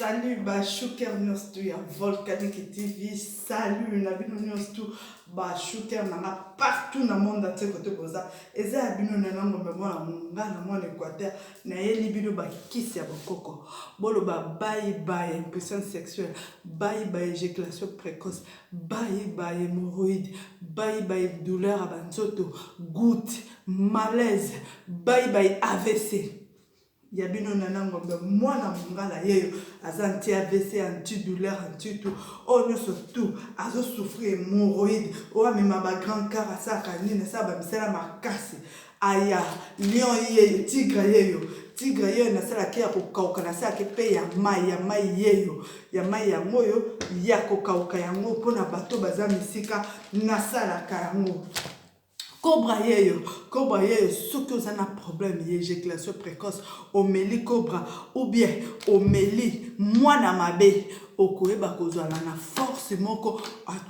Salut ba shooter nyonso tu ya Volcanic TV, salut na bino nyonso tu ba shooter na nga partout na monde entier kote boza. Eza ya bino Nana Ngombe mwana nga na mwana Equateur, nayeli bino ba kisi ya bokoko. Boloba bye bye impuissance sexuelle, bye bye ejaculation précoce, bye bye hémorroïde, bye bye douleur ya ba nzoto, goutte, malaise, bye bye AVC. Ya bino Nana Ngombe mwana mungala yeyo aza anti avc anti douleur anti tout oyo nionso tout azo souffrir hemorroïde oyo amema ba grand car asalaka nini asala ba misala makasi aya lion yeyo tigre yeyo tigre yeyo nasalaki ya kokauka nasalaki pe ya mayi ya mayi yeyo ya mayi yango oyo ya kokauka yango mpona bato baza misika nasalaka yango. Cobra yeyo, cobra yeyo soki oza na problème ya ejaculation precoce omeli cobra ou bien omeli mwana mabe okoyeba kozala na force moko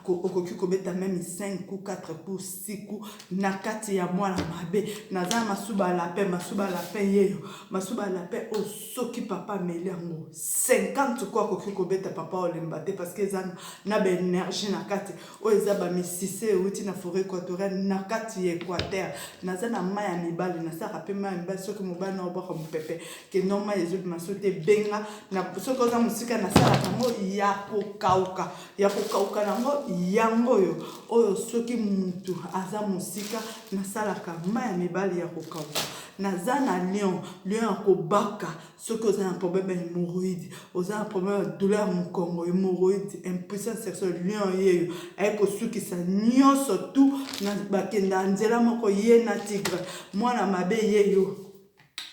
okoki kobeta meme 5 coups 4 coups 6 coups na kati ya mwana mabe. Naza na masuba lapin, masuba lapin yeyo, masuba lapin oyo soki papa ameli yango 50 coups akoki kobeta papa olemba te parce que eza na ba energie na kati. Oyo eza ba misise ewuti na foret equatoriale na kati ya equateur. Naza na mayi ya mibali, nasalaka pe mayi ya mibali soki mobali nao obwaka mupepe ke non mayi ezo bima soki te benga na soki oza musika nasalaka yango ya kokauka ya kokauka nango yango oyo oyo soki mutu aza musika nasalaka mayi ya mibali ya kokauka. Naza na lion, lion ya kobaka Soki oza na problème ya hemorroïde, oza na problème ya douleur ya mokongo, hemorroïde, impuissance sexuelle, lion yeyo aye kosukisa nyonso tout na bakenda nzela moko ye na tigre. Mwana mabe yeyo,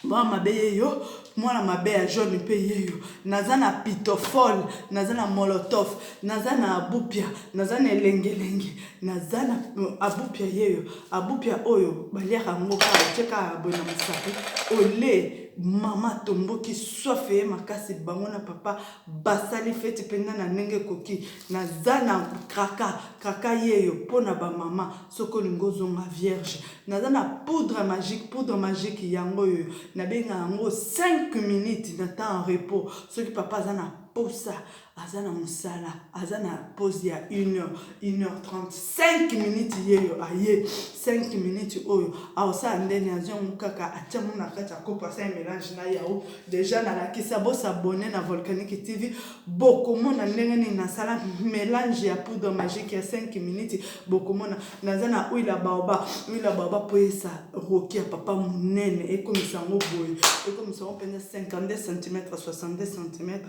mwana mabe yeyo, mwana mabe ya jaune mpe yeyo. Naza na pitofol, naza na molotov, naza na abupia, naza na elengelenge, naza na abupia yeyo. Abupia oyo baliaka yango kaka otie kaka boye na mosapi ole Mama atomboki soif eye makasi bango na papa basali feti penza na ndenge ekoki naza na kraka kraka yeyo pona ba mama soki olingi ozonga vierge naza na poudre magique poudre magique yango oyo nabenga yango 5 minutes na temps ya repos soki papa aza na posa Aza na musala, aza na pause ya 1 heure, 1 heure 30, 5 minutes yeyo aye, 5 minutes oyo akosala ndeni azwi yango kaka atia yango na kati ya kopo asali melange na yaourt. Deja nalakisa bo s'abonner na Volcanique TV bokomona ndenge nini nasala melange ya poudre magique ya 5 minutes bokomona naza na huile ya baobab, huile ya baobab po esa roki ya papa munene ekomisa yango boye, ekomisa yango mpenza 52 cm 62 cm.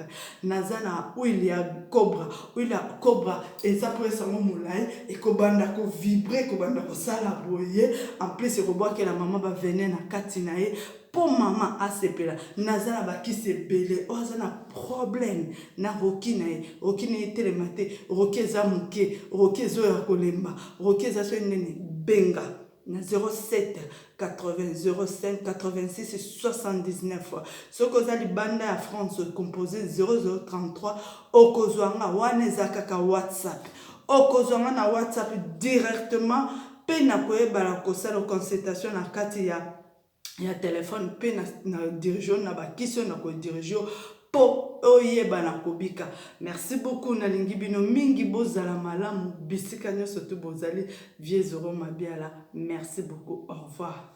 Naza na huile ya cobra, huile ya cobra eza po esa ngo molayi ekobanda ko vibre ekobanda kosala boye en plus ekobwakela mama ba venin na kati na ye po mama asepela. Naza na bakisi ebele oyo aza na problème na roki na ye, roki na ye etelema te, roki eza muke, roki ezo ya kolemba, roki eza soki nini benga. na 07 80 05 86 79 soki oza libanda ya France compose 0033 okozwa nga wana eza kaka WhatsApp okozwa nga na WhatsApp directement mpe nakoyebana kosala consultation na kati ya ya telephone mpe na, na dirige na bakisi oyo na kodirige yo mpo oyeba na kobika. Merci beaucoup, nalingi bino mingi, bozala malamu bisika nyonso tu bozali. Vieux Zoro Mabiala, merci beaucoup, au revoir.